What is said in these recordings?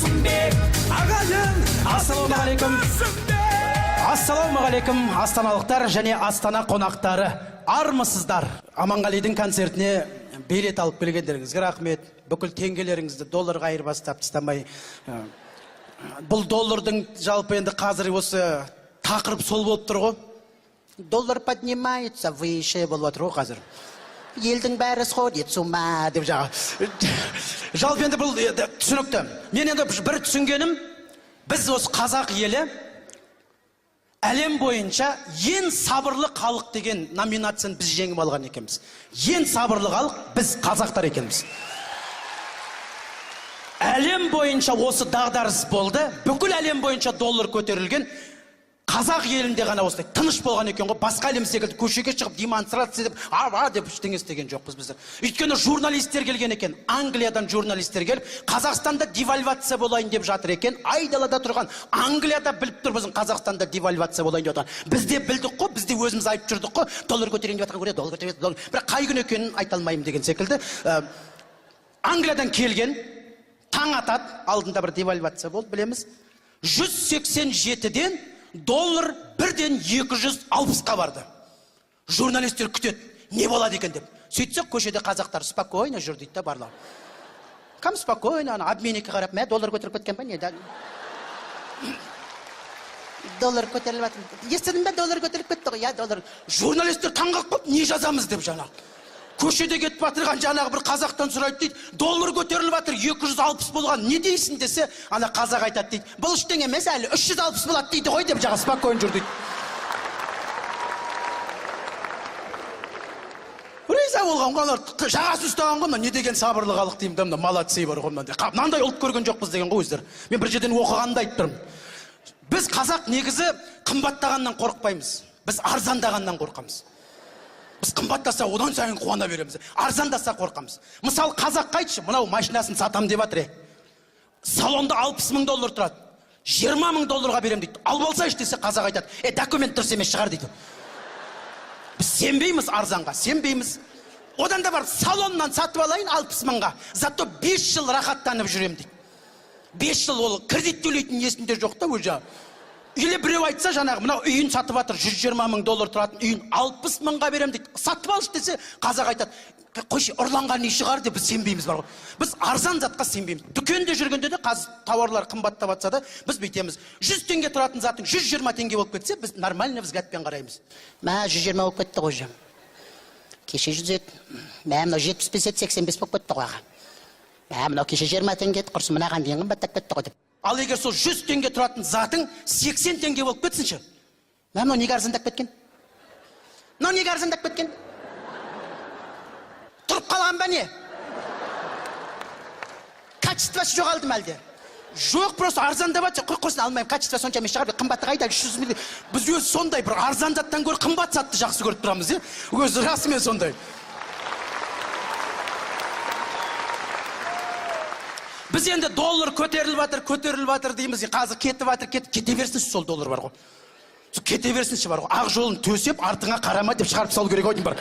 Қасымбек. Ағайын. Ассалаумағалейкум. Ассалаумағалейкум, астаналықтар және Астана қонақтары. Армысыздар? Аманғалидың концертіне билет алып келгендеріңізге рахмет. Бүкіл теңгелеріңізді долларға айырбастап тастамай. Бұл доллардың жалпы енді қазір осы тақырып сол болып тұр ғой. Доллар поднимается выше болып жатыр ғой қазір. Елдің бәрі сходит с ума деп жаңа. Жалпы енді бұл енді түсінікті. Мен енді бір түсінгенім, біз осы қазақ елі әлем бойынша ең сабырлы халық деген номинацияны біз жеңіп алған екенбіз. Ең сабырлы халық біз қазақтар екенбіз. Әлем бойынша осы дағдарыс болды, бүкіл әлем бойынша доллар көтерілген. Қазақ елінде ғана осылай тыныш болған екен ғой. Басқа әлем секілді көшеге шығып демонстрация деп а деп ештеңе істеген жоқпыз біздер. Өйткені журналистер келген екен, Англиядан журналистер келіп, Қазақстанда девальвация болайын деп жатыр екен. Айдалада тұрған Англияда біліп тұр біздің Қазақстанда девальвация болайын деп жатқан. Біз де білдік қой, біз де өзіміз айтып жүрдік қой, доллар көтерейін деп жатқан көреді, доллар көтереді, доллар. Бірақ қай күні екенін айта алмаймын деген секілді. Англиядан келген, таң атады, алдында бір девальвация болды, білеміз. 187-ден доллар бірден 260-қа барды. Журналистер күтеді, не болады екен деп. Сөйтсек, көшеде қазақтар спокойно жүр дейді да барлығы. Кім спокойно, ана обменникке қарап, мә, доллар көтеріліп кеткен ба, не? Да? Доллар көтеріліп жатыр. Естідің бе, доллар көтеріліп кетті ғой, иә, доллар. Журналистер таң қалып қалды, не жазамыз деп жаңағы. Көшеде кетіп жатырған жаңағы бір қазақтан сұрайды дейді, доллар көтеріліп жатыр, 260 болған, не дейсің десе, ана қазақ айтады дейді, бұл ештеңе емес әлі, 360 болады дейді ғой деп жаңағы спокойно жүр дейді. Риза болған ғой, аналар жағасын ұстаған ғой, мына не деген сабырлы халық деймін да, мына молодцы бар ғой мынандай. Мынандай ұлт көрген жоқпыз деген ғой өздері. Мен бір жерден оқығанымды айтып тұрмын. Біз қазақ негізі қымбаттағаннан қорықпаймыз, біз арзандағаннан қорқамыз. Біз қымбаттаса одан сайын қуана береміз, арзандаса қорқамыз. Мысалы қазаққа айтшы, мынау машинасын сатам деп жатыр, салонда 60 мың доллар тұрады, 20 мың долларға беремін дейді. Алып алсайшы десе, қазақ айтады, документ дұрыс емес шығар дейді. Біз сенбейміз арзанға, сенбейміз. Одан да бар салоннан сатып алайын 60 мыңға, зато 5 жыл рахаттанып жүремін дейді. 5 жыл ол кредит төлейтін есінде жоқ та уже. Или біреу айтса, жаңағы мынау үйін сатып жатыр, 120 мың доллар тұратын үйін 60 мыңға беремін дейді. Сатып алшы десе, қазақ айтады, қойшы, ұрланған үй шығар деп. Біз сенбейміз бар ғой. Біз арзан затқа сенбейміз. Дүкенде жүргенде де қазір тауарлар қымбаттап жатса да, біз бүйтеміз. 100 теңге тұратын затың 120 теңге болып кетсе, біз нормальный взглядпен қараймыз. Мә, 120 болып кетті ғой уже. Кеше 100 еді. Мә, мынау 75 еді, 85 болып кетті ғой аға. Мә, мынау кеше 20 теңге еді, құрсын мынаған дейін қымбаттап кетті ғой деп. Ал егер сол 100 теңге тұратын затың 80 теңге болып кетсінші. Мә, мынау неге арзандап кеткен? Мынау неге арзандап кеткен? Тұрып қалған ба не? Качествосы жоғалды ма әлде? Жоқ, просто арзандап жатса, қой, қойсын, алмаймын, качество сонша емес шығар, қымбаты қайда, 300 миллион. Біз өзі сондай бір арзан заттан гөрі қымбат затты жақсы көріп тұрамыз, е? Өзі расымен сондай. Біз енді доллар көтеріліп жатыр, көтеріліп жатыр дейміз, қазір кетіп жатыр, кете берсінші сол доллар бар ғой. Сол кете берсінші бар ғой. Ақ жолын төсеп, артыңа қарама деп шығарып салу керек ау деймін бар.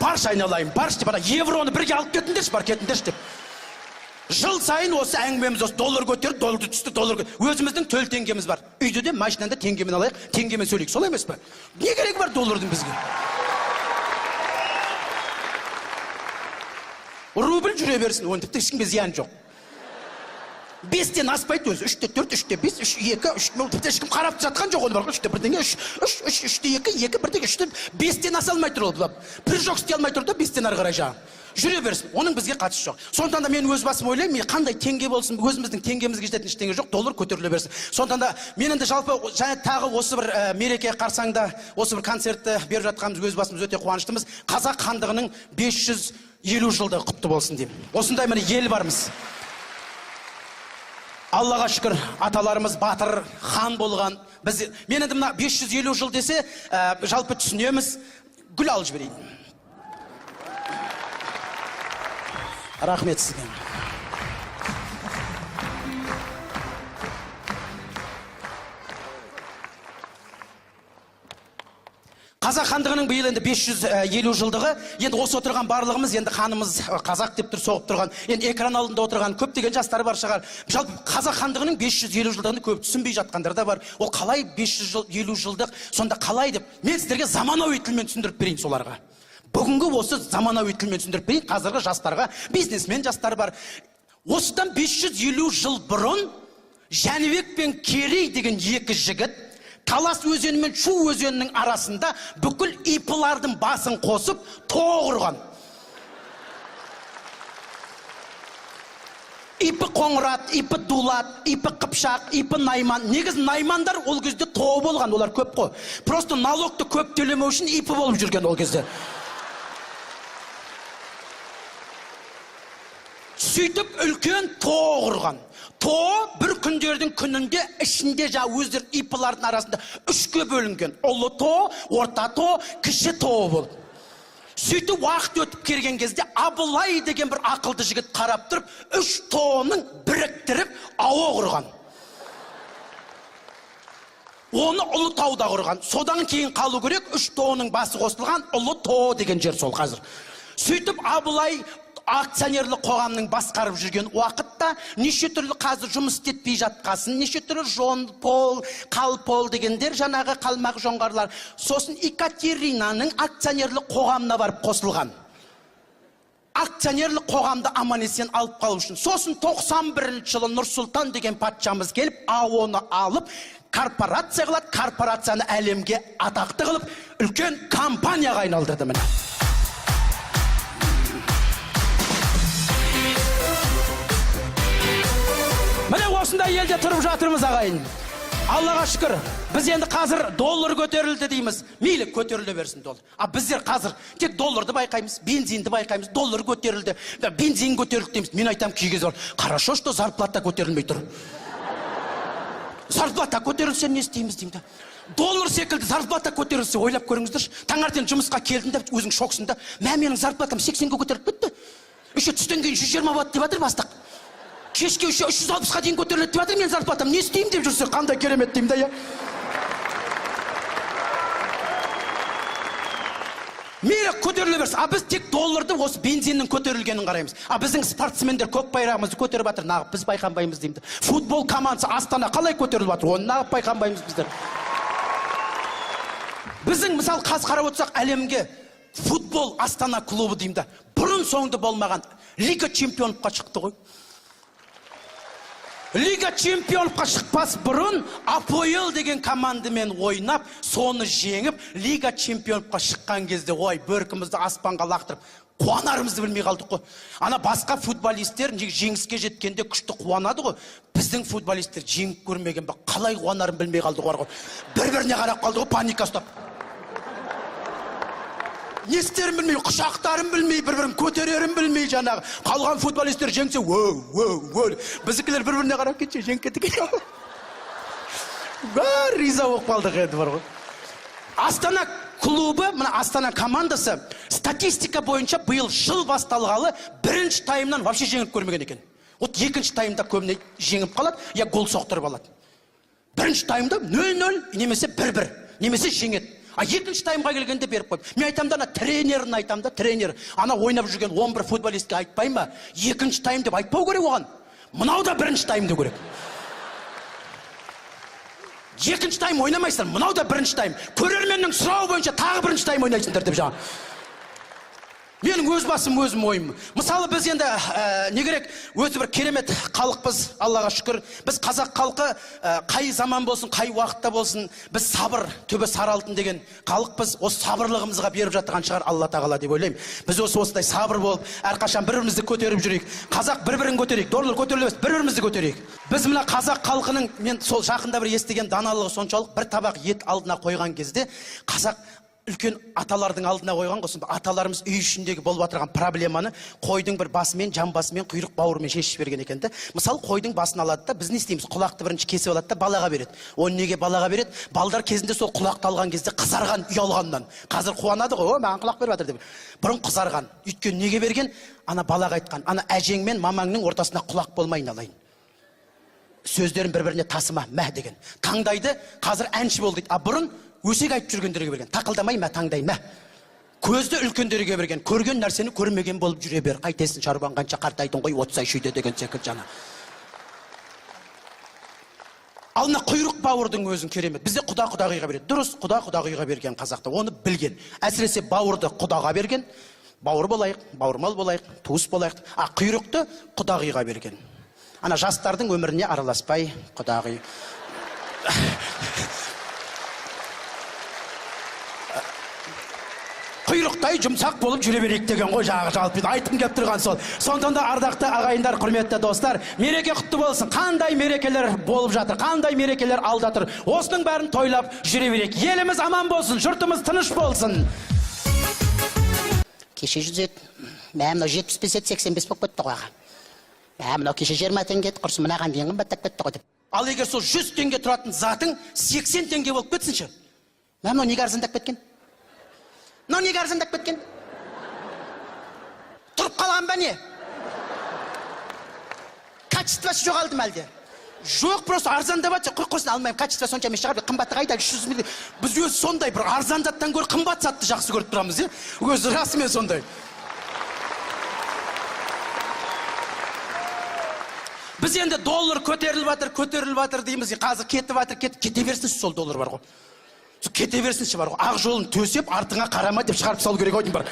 Баршы айналайын, баршы деп, ана евроны бірге алып кетіңдерші, бар кетіңдерші деп. Жыл сайын осы әңгімеміз осы доллар көтерді, доллар түсті, доллар көтерді. Өзіміздің төл теңгеміз бар. Үйде де, машинада теңгемен алайық, теңгемен сөйлейік. Солай емес пе? Не керегі бар доллардың бізге? Рубль жүре берсін, оның тіпті ешкімге зияны жоқ. 5-тен аспайды өзі. 3-те 4, 3-те 5, 3, 2, 3, тіпті ешкім қарап жатқан жоқ оны бар ғой. 3-те бірдеңе, 3, 3, 3, 3-те 2, 2 бірдеңе, 3-те 5-тен аса алмай тұр ол. Прыжок істей алмай тұр да 5-тен ары қарай жаңағы. Жүре берсін, оның бізге қатысы жоқ. Сондықтан да мен өз басым ойлаймын, мен қандай теңге болсын, өзіміздің теңгемізге жететін ештеңе жоқ, доллар көтеріле берсін. Сондықтан да мен енді жалпы және тағы осы бір мереке қарсаңда осы бір концертті беріп жатқанымыз өз басымыз өте қуаныштымыз. Қазақ хандығының 550 жылдығы құтты болсын деймін. Осындай міне ел бармыз. Аллаға шүкір, аталарымыз батыр, хан болған. Біз, мен енді мына 550 жыл десе, жалпы түсінеміз. Гүл алып жіберейін. Рахмет сізге. Қазақ хандығының биыл енді 550 жылдығы. Енді осы отырған барлығымыз енді ханымыз қазақ деп тұр соғып тұрған. Енді экран алдында отырған көптеген жастар бар шығар. Жалпы қазақ хандығының 550 жылдығын көп түсінбей жатқандар да бар. Ол қалай 550 жылдық, сонда қалай деп. Мен сіздерге заманауи тілмен түсіндіріп берейін соларға. Бүгінгі осы заманауи тілмен түсіндіріп берейін қазіргі жастарға, бизнесмен жастар бар. Осыдан 550 жыл бұрын Жәнібек пен Керей деген екі жігіт Талас өзені мен Шу өзенінің арасында бүкіл ипылардың басын қосып тоо құрған. Ипі Қоңырат, ипі Дулат, ипі Қыпшақ, ипі Найман. Негізі наймандар ол кезде тоо болған, олар көп қой. Просто налогты көп төлемеу үшін ипі болып жүрген ол кезде. Сөйтіп үлкен тоо құрған. Тоо бір күндердің күнінде ішінде жаңа өздері ипылардың арасында үшке бөлінген. Ұлы тоо, орта тоо, кіші тоо болып. Сөйтіп уақыт өтіп келген кезде Абылай деген бір ақылды жігіт қарап тұрып, үш тооның біріктіріп ауа құрған. Оны Ұлы тауда құрған. Содан кейін қалу керек, үш тооның басы қосылған Ұлы тоо деген жер сол қазір. Сөйтіп Абылай акционерлік қоғамның басқарып жүрген уақытта неше түрлі қазір жұмыс істетпей жатқасын, неше түрлі жон пол, қалпол дегендер, жаңағы қалмақ жоңғарлар, сосын Екатеринаның акционерлік қоғамына барып қосылған. Акционерлік қоғамды аман есен алып қалу үшін. Сосын 91 жылы Нұрсұлтан деген патшамыз келіп, АО-ны алып, корпорация қылады, корпорацияны әлемге атақты қылып, үлкен компанияға айналдырды міне. Міне осындай елде тұрып жатырмыз ағайын. Аллаға шүкір. Біз енді қазір доллар көтерілді дейміз. Мейлі көтеріле берсін доллар. А біздер қазір тек долларды байқаймыз, бензинді байқаймыз, доллар көтерілді, бензин көтерілді дейміз. Мен айтамын кей кезде, хорошо, что зарплата көтерілмей тұр. Зарплата көтерілсе не істейміз деймін да. Доллар секілді зарплата көтерілсе ойлап көріңіздерші. Таңертең жұмысқа келдің де өзің шоксың да. Мә, менің зарплатам 80-ге көтеріліп кетті. Еще түстен кейін 120 болады деп жатыр бастық. Кешке 360-қа дейін көтеріледі деп жатыр мен зарплатам. Не істеймін деп жүрсе қандай керемет деймін да, я. Мейлі көтеріле берсін. А біз тек долларды, осы бензиннің көтерілгенін қараймыз. А біздің спортсмендер көк байрағымызды көтеріп жатыр, нағып біз байқанбаймыз деймін. Футбол командасы Астана қалай көтеріліп жатыр, оны нағып байқанбаймыз біздер. Біздің мысалы қазір қарап отырсақ әлемге футбол Астана клубы деймін да. Бұрын соңды болмаған Лига чемпионовқа шықты ғой. Лига чемпионовқа шықпас бұрын Апоэл деген командамен ойнап, соны жеңіп, Лига чемпионовқа шыққан кезде, ой, бөркімізді аспанға лақтырып, қуанарымызды білмей қалдық қой. Ана басқа футболисттер жеңіске жеткенде күшті қуанады ғой. Біздің футболисттер жеңіп көрмеген бе, қалай қуанарын білмей қалды ғой. Бір-біріне қарап қалды ғой, паника ұстап. Не істерін білмей, құшақтарын білмей, бір-бірін көтерерін білмей жаңағы. Қалған футболисттер жеңсе, өу, өу, өу. Біздікілер бір-біріне қарап кетсе, жеңіп кеттік. Бәрі риза болып қалдық енді бар ғой. Астана клубы, мына Астана командасы статистика бойынша биыл жыл басталғалы бірінші таймнан вообще жеңіліп көрмеген екен. Вот екінші таймда көбіне жеңіп қалады, я гол соқтырып алады. Бірінші таймда 0-0 немесе 1-1, немесе жеңеді. А екінші таймға келгенде беріп қойды. Мен айтамын да, ана тренерін айтамын да, тренер. Ана ойнап жүрген 11 футболистке айтпай ма? Екінші тайм деп айтпау керек оған. Мынау да бірінші тайм деу керек. Екінші тайм ойнамайсыңдар, мынау да бірінші тайм. Көрерменнің сұрауы бойынша тағы бірінші тайм ойнайсыңдар деп жаңа. Менің өз басым, өзім ойым. Мысалы біз енді не керек, өзі бір керемет халықпыз, Аллаға шүкір. Біз қазақ халқы қай заман болсын, қай уақытта болсын, біз сабыр, түбі сары алтын деген халықпыз. Осы сабырлығымызға беріп жатқан шығар Алла тағала деп ойлаймын. Біз осындай сабыр болып, әрқашан бір-бірімізді көтеріп жүрейік. Қазақ бір-бірін көтерейік, доллар көтеріле берсін, бір-бірімізді көтерейік. Біз мына қазақ халқының, мен сол жақында бір естіген даналығы соншалық, бір табақ ет алдына қойған кезде қазақ үлкен аталардың алдына қойған ғой, сонда аталарымыз үй ішіндегі болып отырған проблеманы қойдың бір басымен, жамбасымен, құйрық бауырымен шешіп берген екен да. Мысалы, қойдың басын алады да, біз не істейміз? Құлақты бірінші кесіп алады да балаға береді. Оны неге балаға береді? Балдар кезінде сол құлақты алған кезде қызарған, ұялғаннан. Қазір қуанады ғой, о, маған құлақ беріп жатыр деп. Бұрын қызарған. Өйткені неге берген? Ана балаға айтқан, ана әжең мен мамаңның ортасында құлақ болмайын алайын. Сөздерін бір-біріне тасыма, мә деген. Таңдайды, қазір әнші бол дейді. А бұрын Өсек айтып жүргендерге берген, тақылдамай, мә, таңдай, мә. Көзді үлкендерге берген, көрген нәрсені көрмеген болып жүре бер. Қайтесің, шаруаң қанша, қартайдың ғой, отсай шүйде деген секілді жаңа. Ал мына құйрық бауырдың өзін керемет. Бізде құда құдағиға береді. Дұрыс, құда құдағиға берген қазақта. Оны білген. Әсіресе бауырды құдаға берген. Бауыр болайық, бауырмал болайық, туыс болайық. А құйрықты құдағиға берген. Ана жастардың өміріне араласпай құдағи. Құйрықтай жұмсақ болып жүре берейік деген ғой жаңағы, жалпы айтқым келіп тұрған сол. Сондықтан да, ардақты ағайындар, құрметті достар, мереке құтты болсын. Қандай мерекелер болып жатыр, қандай мерекелер алда тұр. Осының бәрін тойлап жүре берейік. Еліміз аман болсын, жұртымыз тыныш болсын. Кеше 100 еді, мә, мынау 75 еді, 85 болып кетті ғой, аға. Мә, мынау кеше 20 теңге еді, құрсын, мынаған дейін қымбаттап кетті ғой деп. Ал егер сол 100 теңге тұратын затың 80 теңге болып кетсінші? Мә, мынау неге арзандап кеткен? Мынау неге арзандап кеткен? Тұрып қалған ба, не? Качествосы жоғалды ма әлде? Жоқ, просто арзандап жатса, қой, құрсын, алмаймын, качество сонша емес шығар, қымбаты қайда, 300 миллион. Біз өзі сондай бір арзан заттан гөрі қымбат затты жақсы көріп тұрамыз, иә, өзі расымен сондай. Біз енді доллар көтеріліп жатыр, көтеріліп жатыр дейміз, қазір кетіп жатыр, кете берсінші сол доллар бар ғой. Сол кете берсінші бар ғой, ақ жолын төсеп, артыңа қарама деп шығарып салу керек ау деймін бар.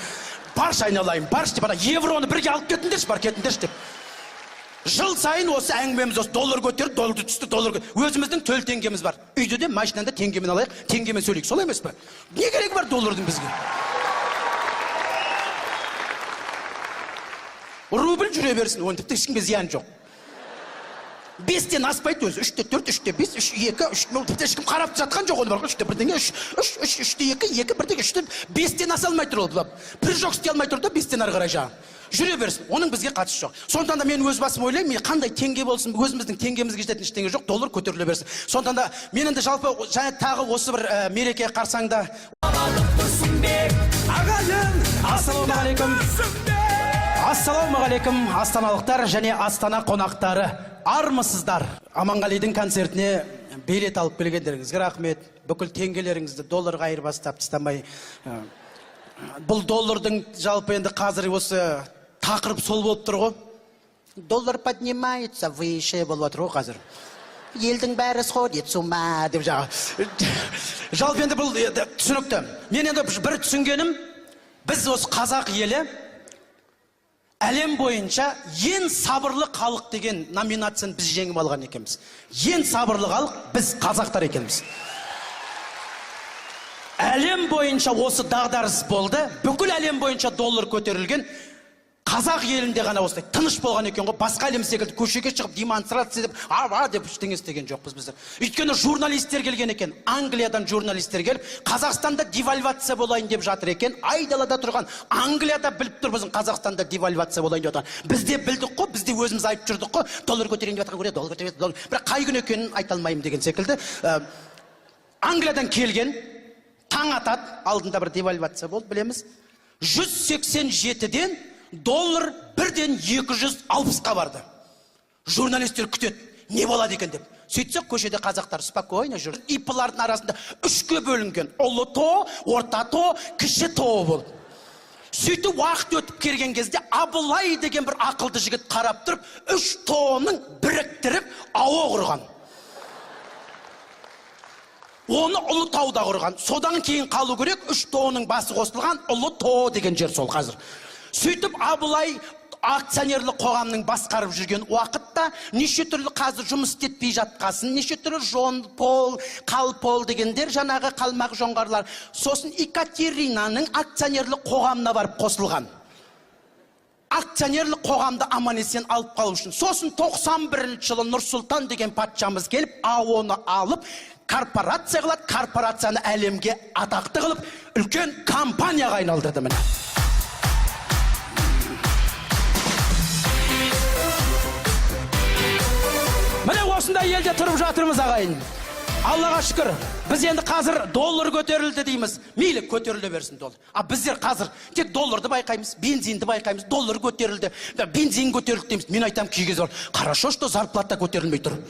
Баршы, айналайын, баршы деп, ана евроны бірге алып кетіңдерші, бар, кетіңдерші деп. Жыл сайын осы әңгімеміз осы: доллар көтерді, доллар түсті, доллар. Өзіміздің төл теңгеміз бар. Үйде де, машинада теңгемен алайық, теңгемен сөйлейік, солай емес пе? Не керегі бар доллардың бізге? Рубль жүре берсін, оның тіпті ешкімге зияны жоқ. 5-тен аспайды өзі, 3,4, 3,5, 3,2, үш, ну, тіпті ешкім қарап жатқан жоқ оны бар ғой, үште бірдеңе, үш, үш, үш, 3,2, екі бірдеңе, үште, 5-тен аса алмай тұр ол, былай. Прыжок істей алмай тұр да 5-тен ары қарай жаңағы. Жүре берсін, оның бізге қатысы жоқ. Сондықтан да мен өз басым ойлаймын, мен қандай теңге болсын, өзіміздің теңгемізге жететін ештеңе жоқ, доллар көтеріле берсін. Сондықтан да мен енді жалпы және тағы осы бір мереке қарсаңда. Ағайын. Ассалаумағалейкум. Ассалаумағалейкум, астаналықтар және Астана қонақтары. Армысыздар! Аманғалидың концертіне билет алып келгендеріңізге рахмет. Бүкіл теңгелеріңізді долларға айырбастап тастамай. Бұл доллардың жалпы енді қазір осы тақырып сол болып тұр ғой. Доллар поднимается выше болып жатыр ғой қазір. Елдің бәрі сходит с ума деп жаңа. Жалпы енді бұл енді түсінікті. Мен енді бір түсінгенім, біз осы қазақ елі әлем бойынша ең сабырлы халық деген номинацияны біз жеңіп алған екенбіз. Ең сабырлы халық біз қазақтар екенбіз. Әлем бойынша осы дағдарыс болды, бүкіл әлем бойынша доллар көтерілген. Қазақ елінде ғана осылай тыныш болған екен ғой. Басқа әлем секілді көшеге шығып, демонстрация деп, а а деп ештеңе істеген жоқпыз біздер. Өйткені журналистер келген екен, Англиядан журналистер келіп, Қазақстанда девальвация болайын деп жатыр екен. Айдалада тұрған Англияда біліп тұр біздің Қазақстанда девальвация болайын деп жатқан. Біз де білдік қой, біз де өзіміз айтып жүрдік қой, доллар көтерейін деп жатқан көреді, доллар көтереді, доллар. Бірақ қай күні екенін айта алмаймын деген секілді. Англиядан келген, таң атады, алдында бір девальвация болды, білеміз. 187-ден доллар бірден 260-қа барды. Журналистер күтеді, не болады екен деп. Сөйтсек, көшеде қазақтар спокойно жүр. ИП-лардың арасында үшке бөлінген: ұлы ТОО, орта ТОО, кіші ТОО болып. Сөйтіп уақыт өтіп келген кезде Абылай деген бір ақылды жігіт қарап тұрып, үш ТОО-ның біріктіріп АО құрған. Оны Ұлытауда құрған. Содан кейін қалу керек, үш ТОО-ның басы қосылған Ұлы ТОО деген жер сол қазір. Сөйтіп Абылай акционерлік қоғамның басқарып жүрген уақытта неше түрлі қазір жұмыс істетпей жатқасын, неше түрлі Жон Пол, Қалпол дегендер, жаңағы қалмақ, жоңғарлар, сосын Екатеринаның акционерлік қоғамына барып қосылған. Акционерлік қоғамды аман есен алып қалу үшін. Сосын 91 жылы Нұрсұлтан деген патшамыз келіп, АО-ны алып, корпорация қылады, корпорацияны әлемге атақты қылып, үлкен компанияға айналдырды, міне. Міне, осындай елде тұрып жатырмыз, ағайын. Аллаға шүкір. Біз енді қазір доллар көтерілді дейміз. Мейлі, көтеріле берсін доллар. А біздер қазір тек долларды байқаймыз, бензинді байқаймыз, доллар көтерілді, да, бензин көтерілді дейміз. Мен айтамын кей кезде, хорошо, что зарплата көтерілмей тұр.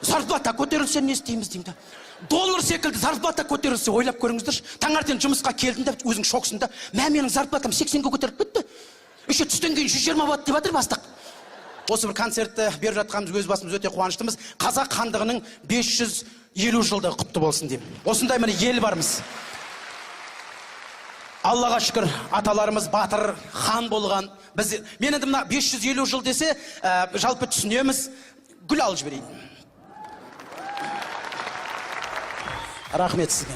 Зарплата көтерілсе, не істейміз деймін да. Доллар секілді зарплата көтерілсе, ойлап көріңіздерші. Таңертең жұмысқа келдің да, өзің шоксың да: «Мә, менің зарплатам 80-ге көтеріліп кетті, еще түстен кейін 120 болады деп жатыр бастық». Осы бір концертті беріп жатқанымыз, өз басымыз өте қуаныштымыз. Қазақ хандығының 550 жылдығы құтты болсын деймін. Осындай, міне, ел бармыз, Аллаға шүкір. Аталарымыз батыр хан болған. Біз, мен енді мына 550 жыл десе, жалпы түсінеміз. Гүл алып жіберейін, рахмет сізге.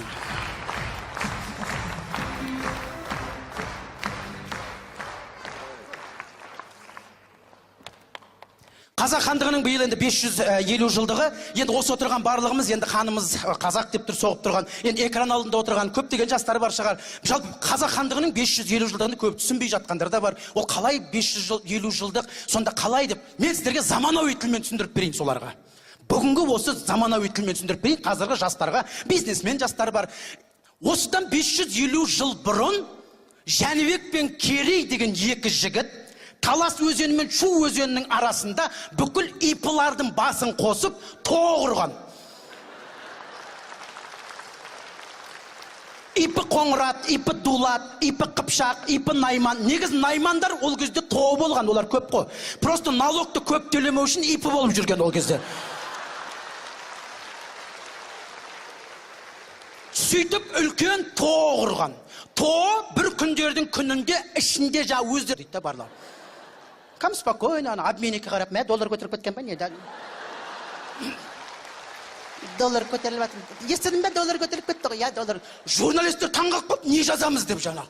Қазақ хандығының биыл енді 550 жылдығы. Енді осы отырған барлығымыз, енді ханымыз қазақ деп тұр соғып тұрған, енді экран алдында отырған көптеген жастар бар шығар. Жалпы қазақ хандығының 550 жылдығын көп түсінбей жатқандар да бар. Ол қалай 500 жыл, 50 жылдық сонда қалай деп. Мен сіздерге заманауи тілмен түсіндіріп берейін соларға. Бүгінгі осы заманауи тілмен түсіндіріп берейін қазіргі жастарға, бизнесмен жастар бар. Осыдан 550 жыл бұрын Жәнібек пен Керей деген екі жігіт Талас өзені мен Шу өзенінің арасында бүкіл ИП-лардың басын қосып, ТОО құрған. ИП Қоңырат, ИП Дулат, ИП Қыпшақ, ИП Найман. Негізі наймандар ол кезде ТОО болған, олар көп қой. Просто налогты көп төлемеу үшін ИП болып жүрген ол кезде. Сөйтіп үлкен ТОО құрған. ТОО бір күндердің күнінде ішінде жаңа өздері дейді да барлығы. Кім спокойно ана обменникке қарап: «Мә, доллар көтеріліп кеткен ба, не да? Доллар көтеріліп жатыр, естідің бе? Доллар көтеріліп кетті ғой, иә, доллар». Журналистер таңғалып қалып, не жазамыз деп. Жаңағы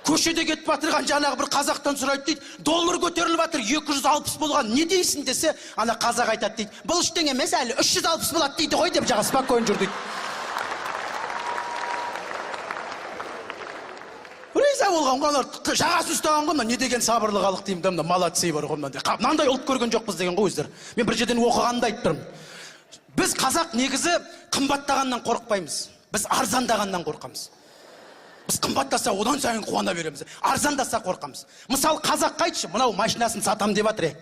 көшеде кетіп жатырған жаңағы бір қазақтан сұрайды дейді: «Доллар көтеріліп жатыр, 260 болған, не дейсің?» – десе, ана қазақ айтады дейді: «Бұл ештеңе емес, әлі 360 болады дейді ғой», – деп, жаңағы спокойно жүр дейді. Риза болған ғой аналар, жағасын ұстаған ғой. Мына не деген сабырлы халық деймін да, мына молодцы бар ғой мынандай. Мынандай ұлт көрген жоқпыз деген ғой өздері. Мен бір жерден оқығанымды айтып тұрмын. Біз, қазақ, негізі қымбаттағаннан қорықпаймыз, біз арзандағаннан қорқамыз. Біз қымбаттаса, одан сайын қуана береміз, арзандаса, қорқамыз. Мысалы, қазаққа айтшы: «Мынау машинасын сатамын деп жатыр, е,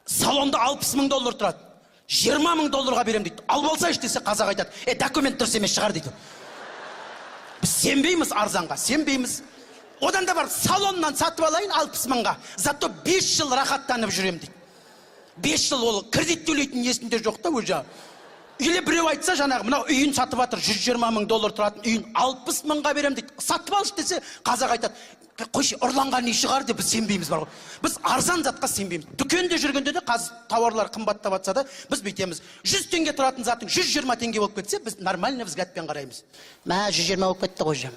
салонда 60 000 доллар тұрады, 20 000 долларға беремін дейді, алып алсайшы», – десе, қазақ айтады: «Е, документ дұрыс емес шығар», – дейді. Біз сенбейміз, арзанға сенбейміз. «Одан да барып салоннан сатып алайын 60 мыңға, зато 5 жыл рахаттанып жүремін», – дейді. 5 жыл ол кредит төлейтін есінде жоқ та уже. Или біреу айтса, жаңағы мынау үйін сатып жатыр, 120 000 доллар тұратын үйін 60 мыңға беремін дейді, сатып алшы десе, қазақ айтады: «Қойшы, ұрланған үй шығар», – деп. Біз сенбейміз бар ғой, біз арзан затқа сенбейміз. Дүкенде жүргенде де, қазір тауарлар қымбаттап жатса да, біз бүйтеміз: 100 теңге тұратын затың 120 теңге болып кетсе, біз нормальный взглядпен қараймыз. Мә, 120 болып кетті ғой уже.